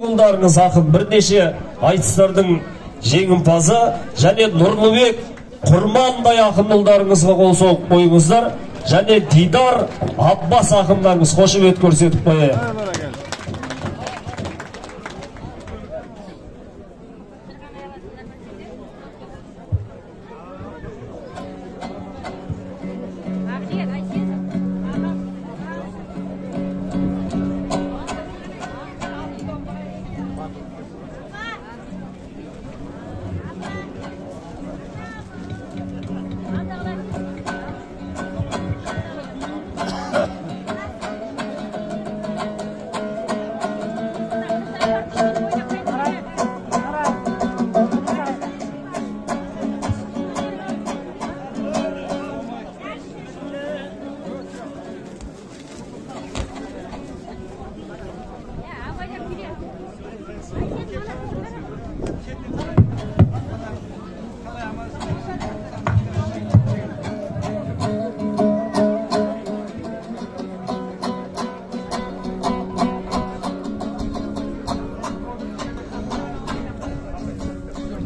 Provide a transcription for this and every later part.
Ұлдарыңыз ақын бірнеше айтыстардың жеңімпазы және Нұрлыбек Құрмандай ақын ұлдарыңызға қол соғып қойыңыздар. Және Дидар Аббас ақындарыңыз қошемет көрсетіп қояйық.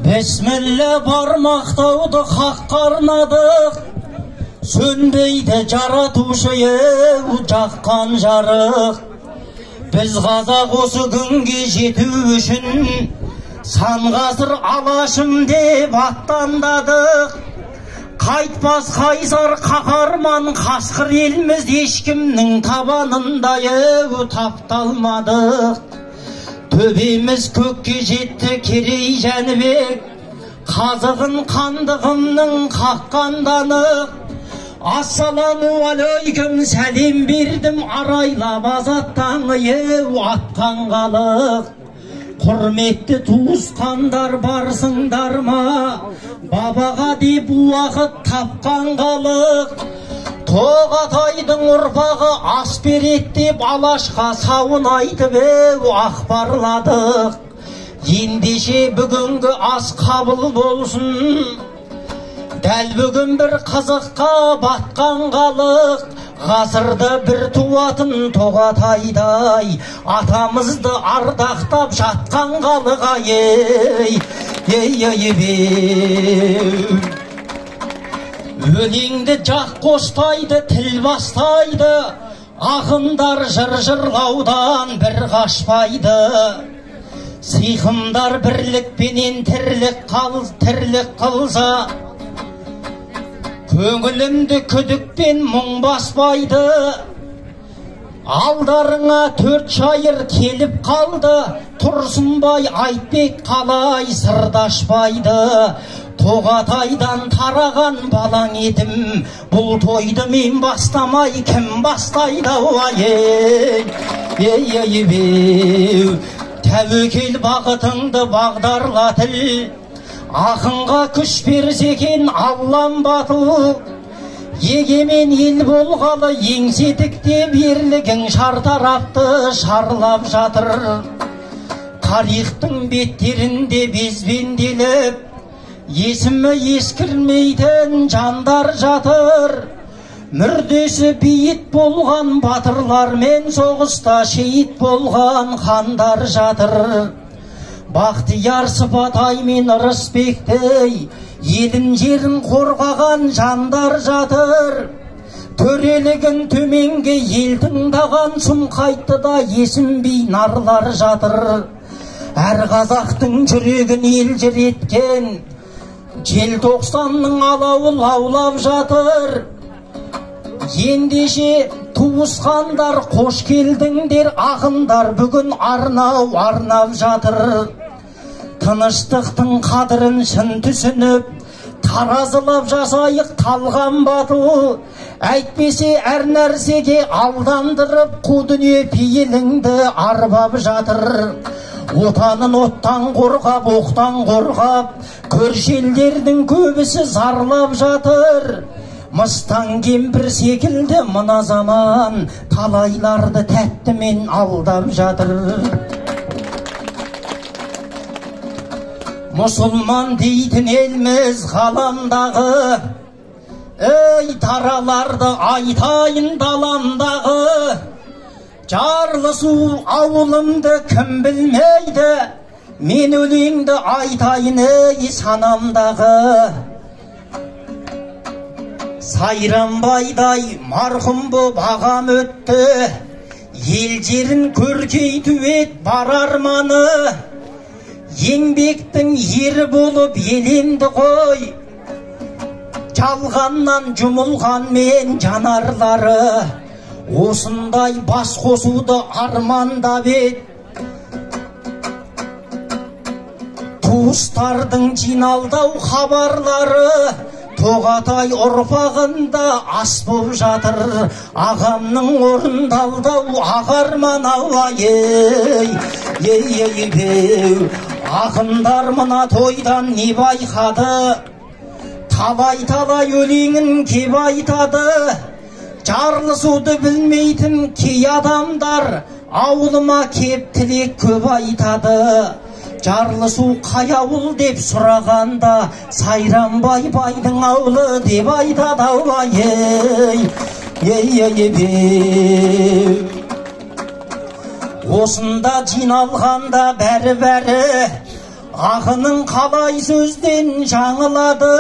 Бісміллә бар мақтауды хаққа арнадық, сөнбейді жаратушы еу жаққан жарық. Біз қазақ осы күнге жету үшін сан ғасыр алашым деп аттандадық. Қайтпас қайсар қаһарман қасқыр елміз, ешкімнің табанында еу тапталмадық. Төбеміз көкке жетті Керей Жәнібек, қазығын қандығымның қаққанданық. Ассаламу алейкум сәлем бердім, арайлап азат таңы еу атқан халық. Құрметті туысқандар барсыңдар ма, бабаға деп уақыт тапқан халық. Тоғатайдың ұрпағы ас берет деп алашқа сауын айтып еу ақпарладық. Ендеше бүгінгі ас қабыл болсын, дәл бүгін бір қызыққа батқан халық. Ғасырда бір туатын Тоғатайдай атамызды ардақтап жатқан халық. Ай, ей, ей, ей. Өлеңді жақ қостайды, тіл бастайды, ақындар жыр жырлаудан бір қашпайды. Сиқымдар бірлікпенен тірлік қылса, көңілімді күдікпен мұң баспайды. Алдарыңа төрт шайыр келіп қалды, Тұрсынбай Айтбек қалай сырдашпайды. Тоғатайдан тараған балаң едім, бұл тойды мен бастамай кім бастайды? Ай, ей, ей, ей. Тәуекел бағытыңды бағдарла тіл, ақынға күш берсе екен Аллам батыл. Егемен ел болғалы еңсе тіктеп, ерлігің шар тарапты шарлап жатыр. Тарихтың беттерінде безбенделіп, есімі ескірмейтін жандар жатыр. Мүрдесі бейіт болған батырлармен соғыста шейіт болған хандар жатыр. Бақтияр Сыпатай мен Ырысбектей елін жерін қорғаған жандар жатыр. Төрелігін төменге ел тыңдаған сұм қайтты да Есім би нарлар жатыр. Әр қазақтың жүрегін елжіреткен желтоқсанның алауы лаулап жатыр. Ендеше туысқандар қош келдіңдер, ақындар бүгін арнау арнап жатыр. Тыныштықтың қадірін шын түсініп, таразылап жасайық талғам батыл. Әйтпесе әр нәрсеге алдандырып, қу дүние пейіліңді арбап жатыр. Отанын оттан қорғап, оқтан қорғап, көрші елдердің көбісі зарлап жатыр. Мыстан кемпір секілді мына заман талайларды тәттімен алдап жатыр. Мұсылман дейтін елміз ғаламдағы, ей, дараларды айтайын даламдағы. Жарлысу ауылымды кім білмейді, мен өлеңді айтайын ей санамдағы. Сайрамбайдай марқұм боп ағам өтті, ел жерін көркейту ет бар арманы. Еңбектің ері болып еленді қой, жалғаннан жұмылған мен жанарлары. Осындай бас қосуды армандап ет, туыстардың жиналдау хабарлары. Тоғатай ұрпағында ас боп жатыр, ағамның орындалдау ақ арман ау ей ей ей ей. Ақындар мына тойдан не байқады, талай-талай өлеңін кеп айтады. Жарлысуды білмейтін кей адамдар ауылыма кеп тілек көп айтады. Жарлысу қай ауыл деп сұрағанда, Сайрамбай байдың ауылы деп айтады ау ей ей ей ей. Осында жиналғанда бәрі-бәрі ақының қалай сөзден жаңылады.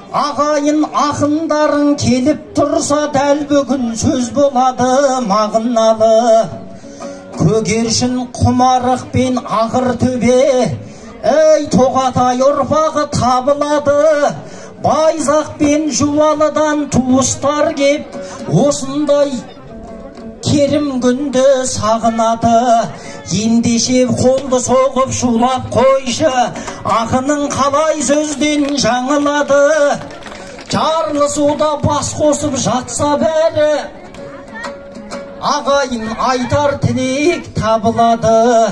Ағайын ақындарың келіп тұрса, дәл бүгін сөз болады мағыналы. Көгершін Құмарық пен Ағыр төбе, ей Тоғатай ұрпағы табылады. Байзақ пен Жуалыдан туыстар кеп, осындай керім күнді сағынады. Ендеше қолды соғып шулап қойшы, ақының қалай сөзден жаңылады. Жарлысуда бас қосып жатса бәрі, ағайын айтар тілек табылады.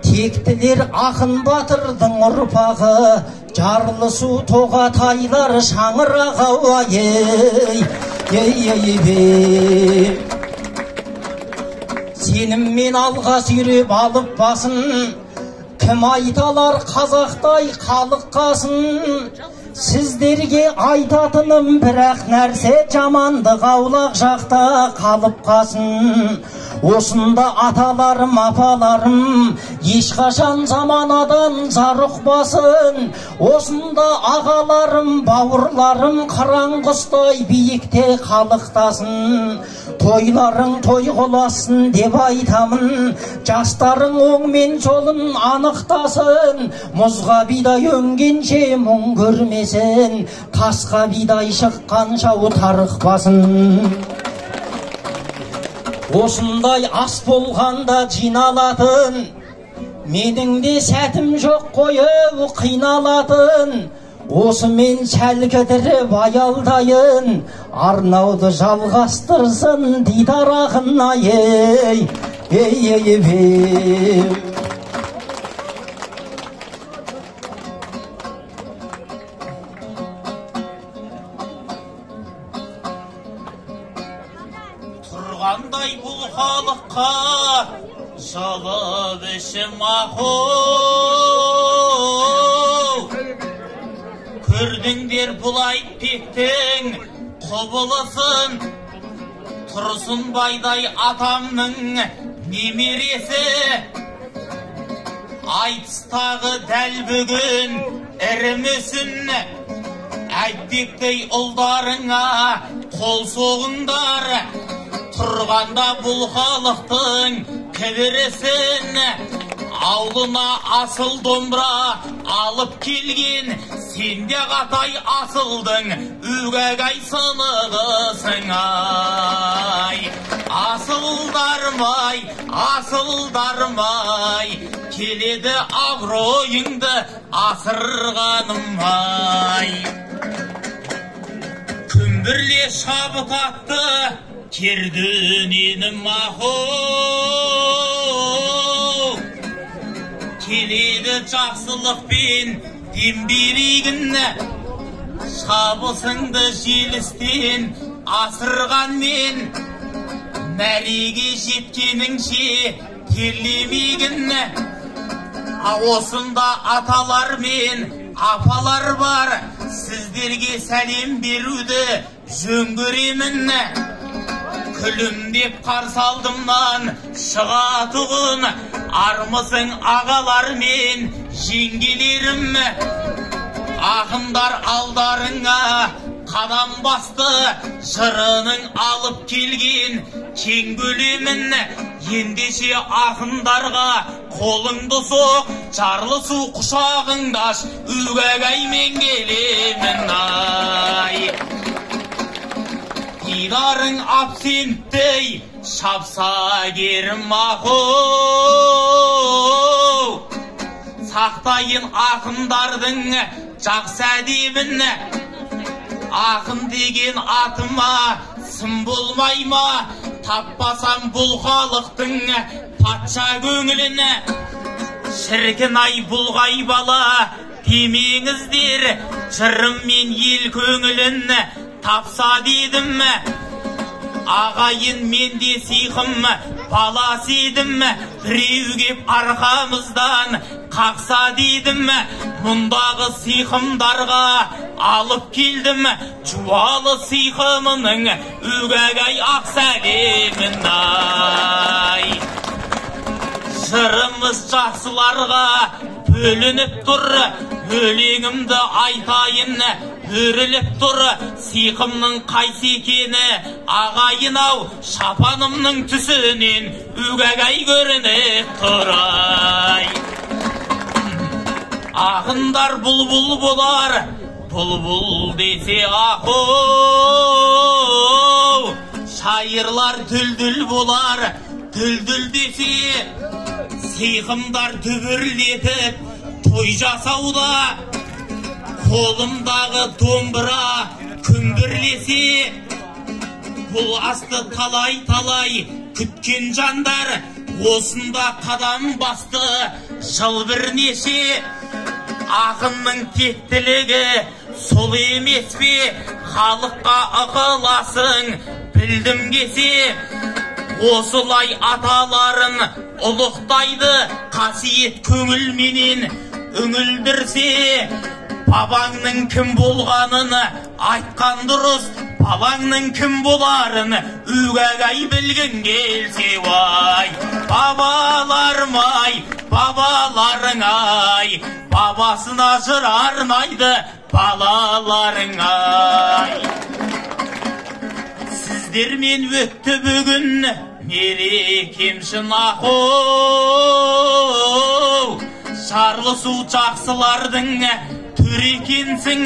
Тектілер ақын батырдың ұрпағы, Жарлысу Тоғатайлар шаңырағы ей ей ей ей. Сеніммен алға сүйреп алып басын, кім айталар қазақтай халық қасын. Сіздерге айтатыным бірақ нәрсе, жамандық аулақ жақта қалып қасын. Осында аталарым, апаларым ешқашан заманадан зар ұқпасын. Осында ағаларым, бауырларым қыран құстай биікте қалықтасын. Тойларың той құласын деп айтамын, жастарың оң мен солын анықтасын. Мұзға бидай өнгенше мұң көрмесін, тасқа бидай шыққанша тарықпасын. Осындай ас болғанда жиналатын, менің де сәтім жоқ қойып қиналатын. Осымен сәл кідіріп аялдайын, арнауды жалғастырсын Дидар ақын ей ей ей ей. Тұрғандай бұл халыққа жылы ішім аху. Көрдіңдер бұл Айтбектің құбылысын, Тұрсынбайдай атамның немересі. Айтыстағы дәл бүгін ірі мүсін, Айтбектей ұлдарыңа қол соғыңдар. Тұрғанда бұл халықтың кідірісін, аулына асыл домбыра алып келген, сен де ағатай асылдың өгәгай сынығысың ай. Асылдармай, асылдармай, келеді абыройыңды асырғаным ай. Күмбірле шабыт атты кердіненім аху. Келеді жақсылықпен дем берейін, шабысыңды желістен асырғанмен, мәреге жеткеніңше терлемегін. Осында аталар мен апалар бар, сіздерге сәлем беруді жөн көремін. Күлімдеп қарсы алдымнан шығатұғын армысың ағалар мен жеңгелерім. Ақындар алдарыңа қадам басты, жырының алып келген кең көлемін. Ендеше ақындарға қолыңды соқ, жарлы су құшағыңды аш, үгәгәй мен келемін ай. Дидарың абсенттей шапса керім ахоу, сақтайын ақындардың жақсы әдебін. Ақын деген атыма сын болмай ма, таппасам бұл халықтың патша көңілін. Шіркін ай бұлғай бала демеңіздер, жырыммен ел көңілін тапса дедім. Ағайын мен де сиқым баласы едім, біреу кеп арқамыздан қақса дедім. Мұндағы сиқымдарға алып келдім, жуалы сиқымының үгәгәй ақ сәлемін ай. Жырымыз жақсыларға бөлініп тұр, өлеңімді айтайын өріліп тұр. Сиқымның қайсы екені ағайын ау, шапанымның түсінен үгәгәй көрініп тұр ай. Ақындар бұлбұл болар, бұлбұл десе ахоу, шайырлар дүлдүл болар, дүлдүл десе. Сиқымдар дүбірлетіп той жасауда, қолымдағы домбыра күмбірлесе. Бұл асты талай-талай күткен жандар, осында қадам басты жыл бірнеше. Ақынның тектілігі сол емес пе, халыққа ықыласың білдім кесе. Осылай аталарын ұлықтайды, қасиет көңілменен үңілдірсе. Бабаңның кім болғанын айтқан дұрыс, балаңның кім боларын үгәгәй білгің келсе уай. Бабаларым ай, бабаларың ай, бабасына жыр арнайды балаларың ай. Сіздермен өтті бүгін мерекем шын ахоу, жарлы су жақсылардың түрі екенсің.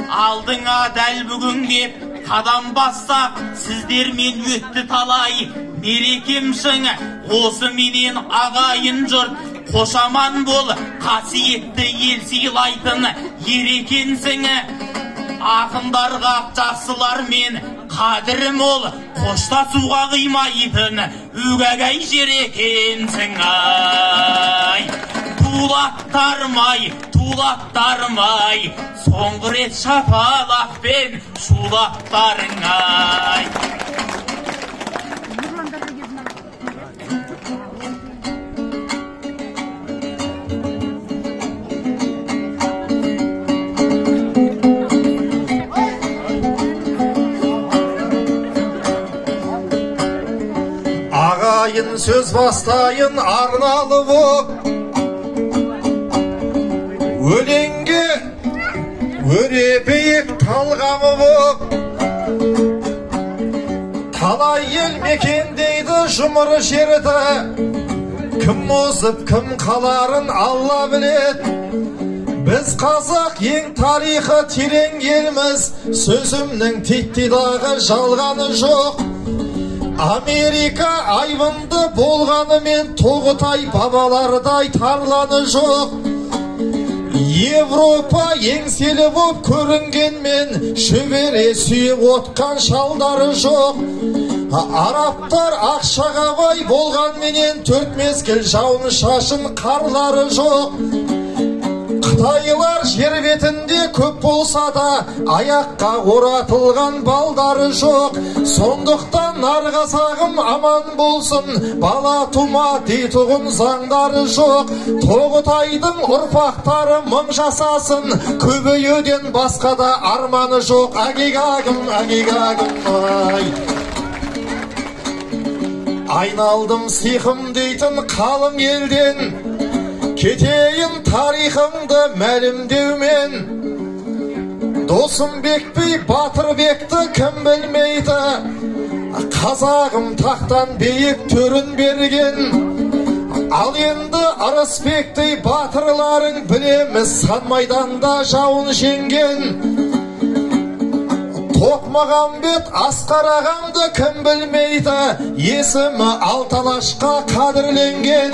Алдыңа дәл бүгін кеп қадам бассақ, сіздермен өтті талай мерекем шын. Осы менен ағайын жұрт қош аман бол, қасиетті ел сыйлайтын ер екенсің. Ақындарға жақсылармен қадірі мол, қоштасуға қимайтын үгәгәй жер екенсің ай. Тулаттарым ай, тулаттарым ай, соңғы рет шапалақпен шулаттарың ай. Ағайын сөз бастайын арналы боп, өлеңге өре биік талғамы боп. Талай ел мекендейді жұмыр жерді, кім озып кім қаларын Алла білет. Біз қазақ ең тарихы терең елміз, сөзімнің титтей-дағы жалғаны жоқ. Америка айбынды болғанымен Тоғытай бабалардай тарланы жоқ. Европа еңселі боп көрінгенмен шөбере сүйіп отқан шалдары жоқ. Арабтар ақшаға бай болғанменен төрт мезгіл жауын шашын қарлары жоқ. Қытайлар жер бетінде көп болса да аяққа оратылған балдары жоқ. Сондықтан нар қазағым аман болсын, бала тума дейтұғын заңдары жоқ. Тоғытайдың ұрпақтары мың жасасын, көбеюден басқа да арманы жоқ. Әгегагым, әгегагым, ай. Айналдым сиқым дейтін қалың елден, кетейін тарихымды мәлімдеумен. Досымбек би Батырбекті кім білмейді, қазағым тақтан биік төрін берген. Ал енді Ырысбектей батырларың білеміз, сан майданда жауын жеңген. Тоқмағамбет Асқар ағамды кім білмейді, есімі Алталашқа қадірленген.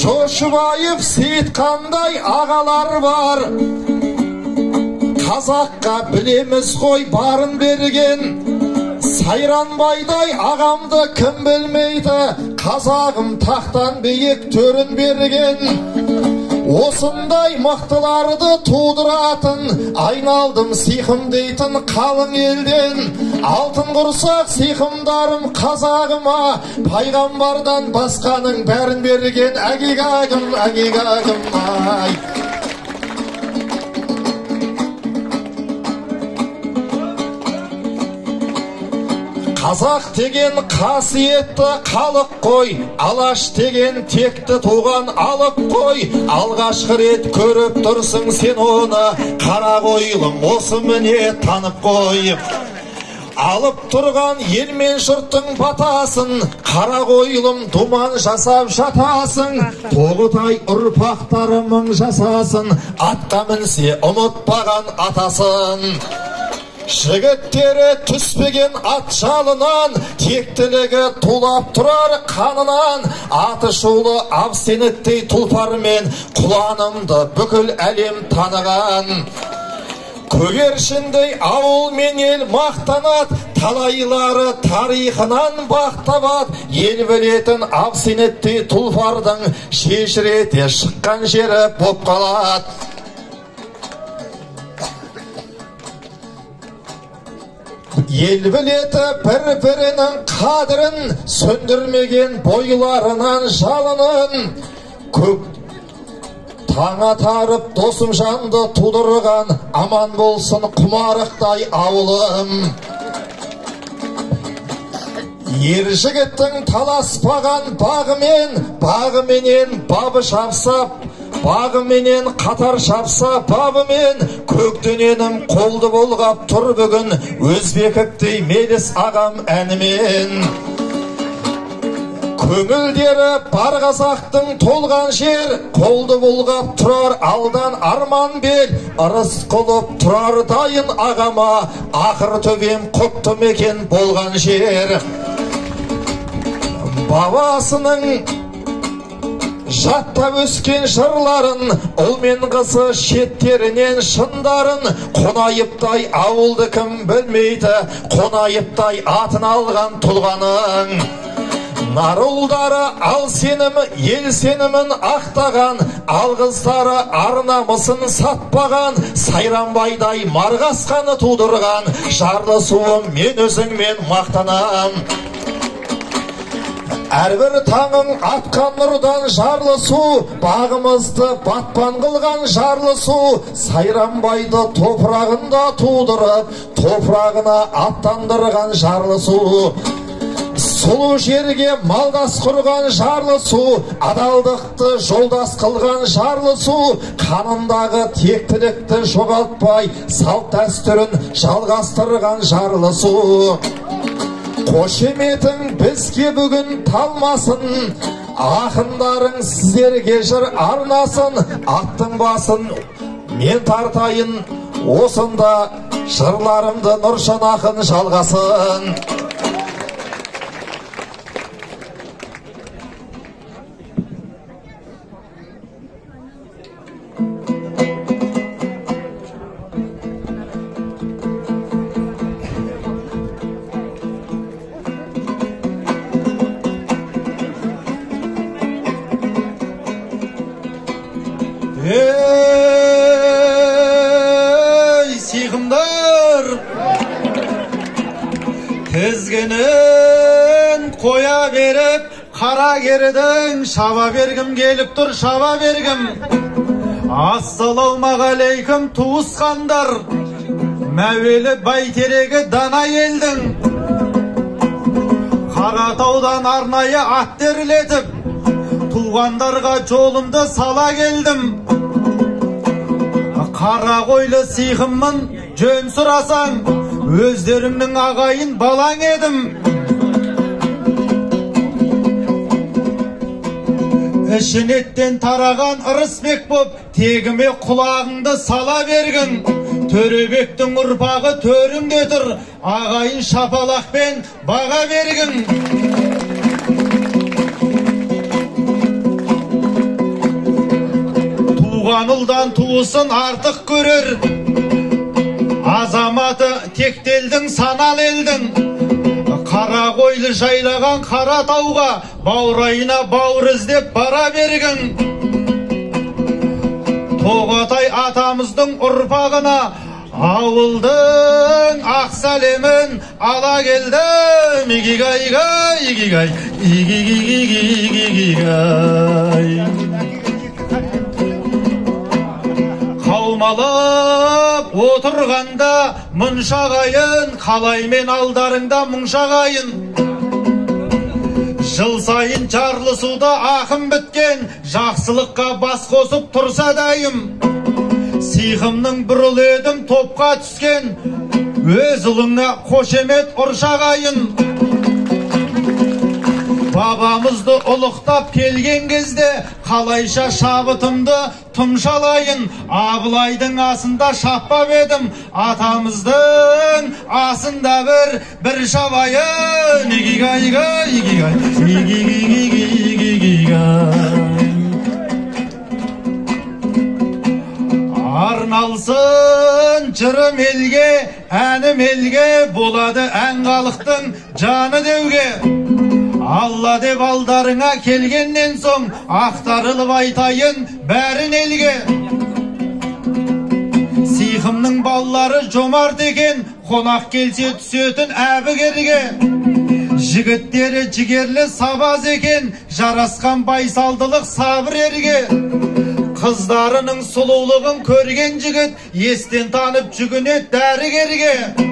Жошыбаев Сейітқандай ағалар бар, қазаққа білеміз ғой барын берген. Сайранбайдай ағамды кім білмейді, қазағым тақтан биік төрін берген. Осындай мықтыларды тудыратын, айналдым сиқым дейтін қалың елден. Алтын құрсақ сиқымдарым қазағыма, пайғамбардан басқаның бәрін берген. Әгегагым, әгегагым ай. Қазақ деген қасиетті халық қой, алаш деген текті туған алып қой. Алғашқы рет көріп тұрсың сен оны, қара қойлым осы міне танып қой. Алып тұрған ел мен жұрттың батасын, қара қойлым думан жасап жатасың. Тоғытай ұрпақтары мың жасасын, атқа мінсе ұмытпаған атасын. Жігіттері түспеген ат жалынан, тектілігі тулап тұрар қанынан. Аты шулы Авсенеттей тұлпармен, құланымды бүкіл әлем таныған. Көгершіндей ауыл мен ел мақтанат, талайлары тарихынан бақ табат. Ел білетін Авсенеттей тұлпардың шешірете шыққан жері боп қалады. Ел білеті бір-бірінің қадірін, сөндірмеген бойларынан жалынын. Көк таң атарып Досымжанды тудырған, аман болсын құмарықтай ауылым. Ер жігіттің таласпаған бағымен, бағыменен бабы шапса, бағыменен қатар шапса бабымен. Көк дөненім қолды болғап тұр бүгін, Өзбекіктей Меліс ағам әнімен. Көңілдері бар қазақтың толған жер, қолды болғап тұрар алдан арман бел. Ырыс қылып тұрар дайын ағама, ақыр төбем құтты мекен болған жер. Бабасының жаттап өскен жырларын, ұл мен қызы шеттерінен шындарын. Қонаевтай ауылды кім білмейді, Қонаевтай атын алған тұлғаның. Нарұлдары ал сенімі, ел сенімін ақтаған, ал қыздары ар намысын сатпаған. Сайранбайдай марғасқаны тудырған, жарлы суым мен өзіңмен мақтанам. Әрбір таңың атқан нұрдан жарлы су, бағымызды батпан қылған жарлы су. Сайранбайды топырағында тудырып, топырағына аттандырған жарлы су. Сұлу жерге малдас құрған жарлы су, адалдықты жолдас қылған жарлы су. Қанындағы тектілікті жоғалтпай, салт дәстүрін жалғастырған жарлы су. Қошеметің бізге бүгін талмасын, ақындарың сіздерге жыр арнасын. Аттың басын мен тартайын, осында жырларымды Нұржан ақын жалғасын. Ey сиқымдар, тізгінін қоя беріп, қара кердің шаба бергім келіп тұр, шаба бергім. Ассалаумағалейкум туысқандар, мәуелі бәйтерегі дана елдің. Қаратаудан арнайы ат терлетіп, туғандарға жолымды сала келдім. Қара қойлы сиқыммын, жөн сұрасаң, өздеріңнің ағайын балаң едім. Ішінеттен тараған Ырысбек боп, тегіме құлағыңды сала бергін. Төребектің ұрпағы төріңде тұр, ағайын шапалақпен баға бергін. Туған ұлдан туысын артық көрер, азаматы тектелдің санал елдің. Қара қойлы жайлаған қара тауға, баурайына бауыр іздеп бара бергін. Тоғатай атамыздың ұрпағына ауылдың ақ сәлемін ала келдім. Игигай, игигай, игигигигигигай. Қаумалап отырғанда мұнша ағайын, қалай мен алдарыңда мұнша ағайын. Жыл сайын жарлысуда ақын біткен, жақсылыққа бас қосып тұрса дайым. Сиқымның бір ұлы едім топқа түскен, өз ұлыңа қошемет ұршағайын. Бабамызды ұлықтап келген кезде, қалайша шабытымды тұмшалайын. Абылайдың асында шаппап едім, атамыздың асында бір шабайын. Игигай, игигай, игигигигигигай. Арналсын жырым елге, әнім елге, болады ән халықтың жаны деуге. Алла деп алдарыңа келгеннен соң, ақтарылып айтайын бәрін елге. Сиқымның баллары жомарт екен, қонақ келсе түсетін әбігерге. Жігіттері жігерлі сабаз екен, жарасқан байсалдылық сабыр ерге. Қыздарының сұлулығын көрген жігіт, естен танып жүгінеді дәрігерге.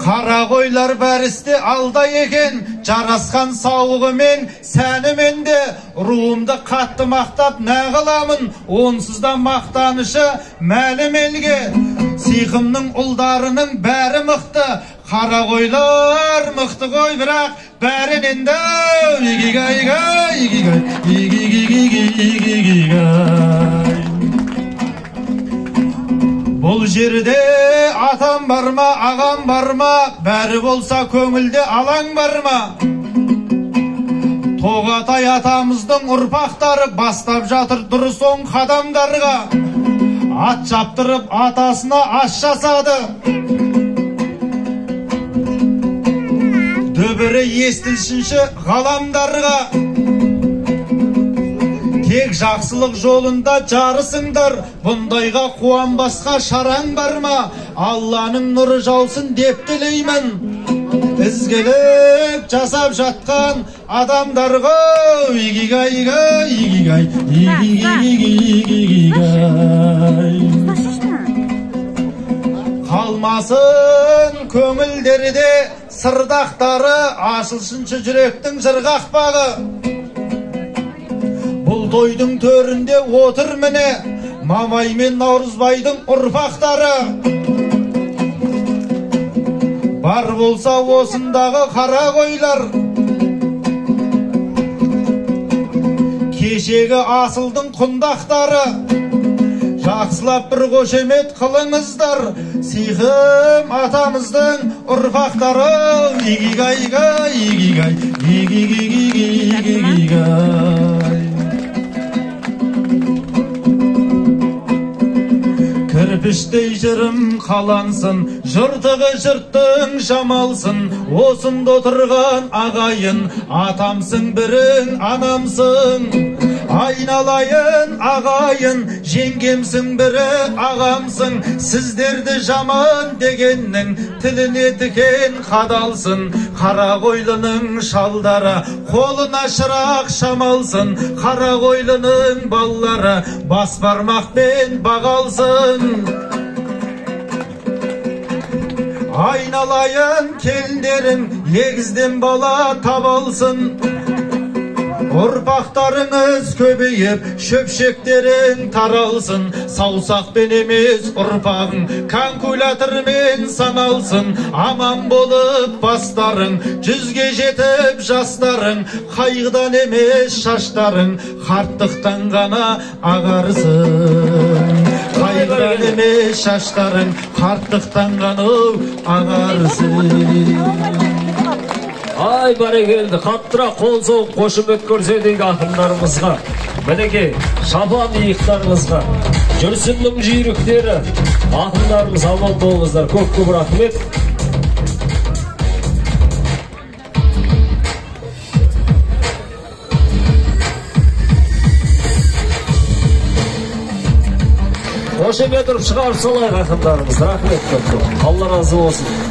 Қара қойлар бәрісте алда екен, жарасқан сауығымен сәнімен де. Руымды қатты мақтап нағыламын, онсыз да мақтанышы мәлім елге. Сиқымның ұлдарының бәрі мықты, қара қойлар мықты қой, бірақ бәрінен де. Игигай, игигай, игигигигигигай. Бұл жерде атам бар ма, ағам бар ма, бәрі болса көңілде алаң бар ма? Тоғатай атамыздың ұрпақтары бастап жатыр дұрыс оң қадамдарға. Ат шаптырып атасына ас жасады, дүбірі естілсінші ғаламдарға. Тек жақсылық жолында жарысыңдар, бұндайға қуанбасқа шараң бар ма? Алланың нұры жаусын деп тілеймін, ізгілік жасап жатқан адамдарға. Игигай, игигай, игигигигигигай. Қалмасын көңілдерде сырдақтары, ашылсыншы жүректің жырғақпағы. Бұл тойдың төрінде отыр міне Мамай мен Наурызбайдың ұрпақтары. Бар болса осындағы қара қойлар, кешегі асылдың құндақтары. Жақсылап бір қошемет қылыңыздар, сиқым атамыздың ұрпақтары. Игигай, игигай, игигигигигигай. Кірпіштей жырым қалансын, жыртығы жырттың жамалсын. Осында отырған ағайын, атамсың бірің, анамсың. Айналайын ағайын, жеңгемсің бірі, ағамсың. Сіздерді жаман дегеннің тіліне тікен қадалсын. Қара қойлының шалдары қолына шырақ шамалсын. Қара қойлының баллары бас бармақпен бағалсын. Айналайын келіндерің егізден бала табылсын. Ұрпақтарыңыз көбейіп, шөпшектерің таралсын. Саусақпен емес ұрпағың, калькулятормен саналсын. Аман болып бастарың, 100-ге жетіп жастарың, қайғыдан емес шаштарың, қарттықтан ғана ағарсын. Қайғыдан емес шаштарың, қарттықтан ғана ағарсын. Ай, бәрекелді, қаттырақ қол соғып қошемет көрсетейік ақындарымызға. Мінекей, шапан иықтарыңызға. Жүрсіннің жүйріктері, ақындарымыз аман болыңыздар. Көп-көп рахмет. Қошемет ұрып шығарып салайық ақындарымыз. Рахмет көп-көп. Алла разы болсын.